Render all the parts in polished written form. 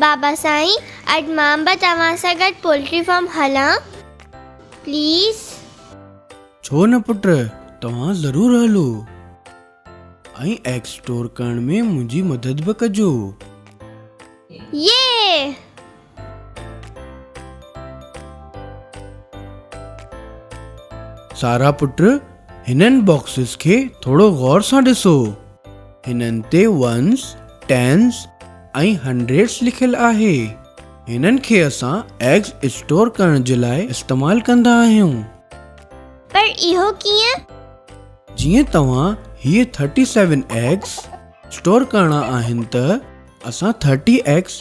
بابا سائين اڄ مان به توهان سان گڏ پولٽري فارم هلان پليز. ڇو نه پٽ توهان ضرور هلو ۽ ايگ اسٽور ڪرڻ ۾ منهنجي مدد به ڪجو. يي! سارا پٽ هنن باڪسز کي ٿورو غور سان ڏسو. هنن تي ونس، ٽينس ۽ هنڊريڊس لکيل آهي. هنن کي اسان ايگز اسٽور ڪرڻ جي لاء استعمال ڪندا آهيون. پر اهو ڪيئن؟ جيئن توهان هيء ٿرٽي سيون ايگز اسٽور ڪرڻا آهن ته اسان ٿرٽي ايگز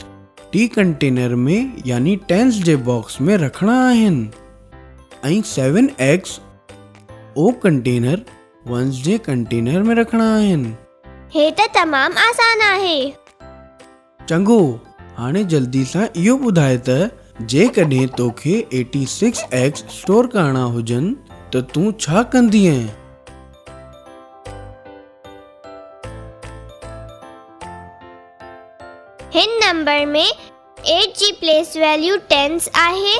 ٽي ڪنٽينر ۾ يعني ٽينس جي باڪس ۾ رکڻا آهن ۽ سيون ايگز او ڪنٽينر ونس جي ڪنٽينر ۾ رکڻا آهن. هي ته تمام آسان آهي. چڱو، هاڻي جلدي سان اهو ٻڌاء ته جيڪڏهن توکي ايٽي سڪس ايگز اسٽور ڪرڻا هجن ته تون ڇا ڪندينء؟ هن نمبر ۾ ايٽ جي پليس ويليو ٽينس آهي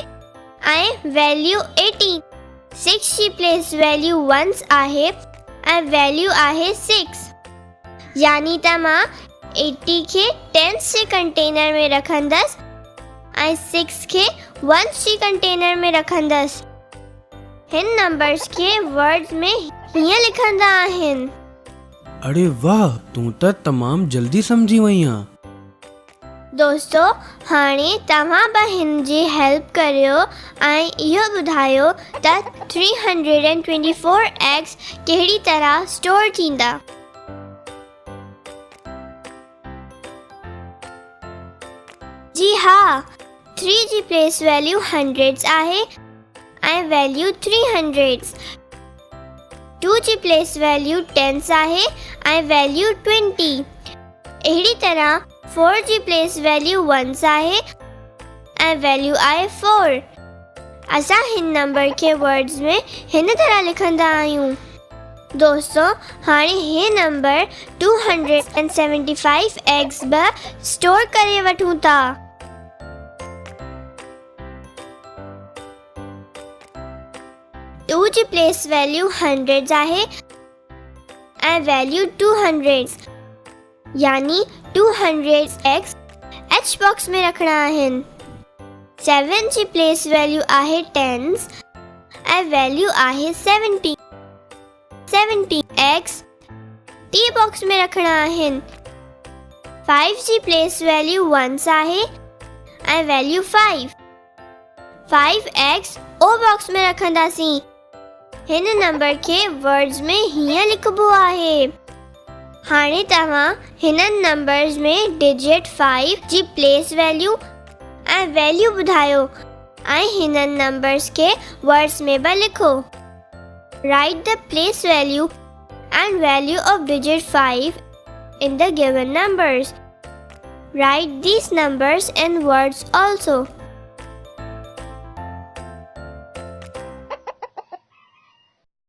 ۽ ويليو ايٽين، سڪس جي پليس ويليو ونس آهي ۽ ويليو آهي سڪس. يعني ته مان ايٽي کي ٽينس جي ڪنٽينر ۾ رکندس ۽ سڪس کي ونس جي ڪنٽينر ۾ رکندس. هن نمبرز کي ورڊز ۾ هيئن لکندا آهن. اڙي واھ تون ته تمام جلدي سمجهي وئين آن. دوستو هاڻي توهان به هن جي هيلپ ڪريو ۽ اهو ٻڌايو ته 324 ايگز ڪهڙي طرح اسٽور ٿيندا. جي ها 3 جي پليس ويليو هنڊريڊز آهي ۽ ويليو ٿري هنڊريڊز. 2 جي پليس ويليو ٽينس آهي ۽ ويليو ٽوئنٽي. اهڙي طرح 4 جي پليس ويليو ونس آهي ۽ ويليو آهي 4. اسان هن نمبر کي ورڊز ۾ هن طرح لکندا آهيون. دوستو هاڻي هي نمبر 275 ايگز به اسٽور ڪري وٺون ٿا. ٽو جي پليس ويليو هنڊريڊز آهي ۽ ويليو ٽو هنڊريڊز يعني two hundreds X's H box ۾ رکڻا آهن. سيون جي پليس ويليو آهي ٽينز ۽ ويليو آهي seventy. Seventy X's T box ۾ رکڻا آهن. فائيو جي پليس ويليو ونس آهي ۽ value five. Five eggs O box ۾ رکنداسين. هن نمبر کي ورڊز ۾ هيئن لکبو آهي. هاڻي توهان هنن نمبرز ۾ ڊجٽ فائيو جي پليس ويليو ۽ ويليو ٻڌايو ۽ هنن نمبرز کي ورڊز ۾ به لکو. Write the place value and value of digit 5 in the given numbers. Write these numbers in words also.